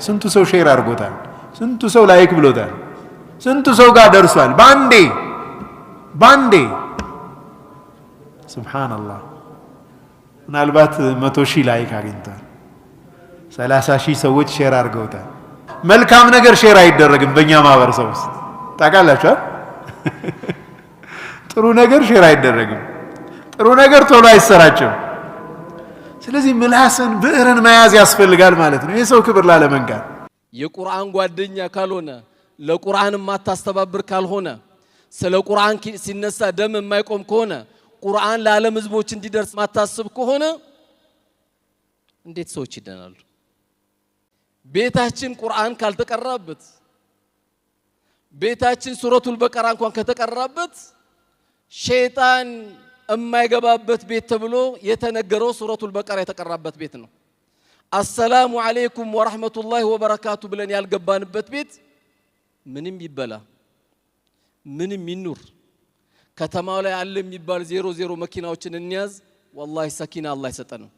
ስንቱ ሰው share አድርጎታል። ስንቱ ሰው like ብሎታል። ስንቱ ሰው ጋር ደርሷል። ባንዴ ባንዴ። ሱብሓነላህ። ምናልባት 100,000 like አግኝቷል። 30,000 ሰዎች share አድርገውታል። መልካም ነገር share አይደረግም በእኛ ማህበረሰብ ውስጥ፣ ታውቃላችኋል። ጥሩ ነገር share አይደረግም። ጥሩ ነገር ቶሎ አይሰራጭም። ስለዚህ ምላስን ብዕርን መያዝ ያስፈልጋል ማለት ነው፣ የሰው ክብር ላለመንካት። የቁርአን ጓደኛ ካልሆነ፣ ለቁርአን የማታስተባብር ካልሆነ፣ ስለ ቁርአን ሲነሳ ደም የማይቆም ከሆነ፣ ቁርአን ለዓለም ሕዝቦች እንዲደርስ ማታስብ ከሆነ እንዴት ሰዎች ይድናሉ? ቤታችን ቁርአን ካልተቀራበት፣ ቤታችን ሱረቱል በቀራ እንኳን ከተቀራበት፣ ሸይጣን የማይገባበት ቤት ተብሎ የተነገረው ሱረቱል በቀራ የተቀራበት ቤት ነው። አሰላሙ አለይኩም ወራህመቱላሂ ወበረካቱ ብለን ያልገባንበት ቤት ምንም ይበላ ምንም ይኑር፣ ከተማው ላይ አለ የሚባል ዜሮ ዜሮ መኪናዎችን እንያዝ፣ ወላሂ ሰኪና አላህ አይሰጠንም።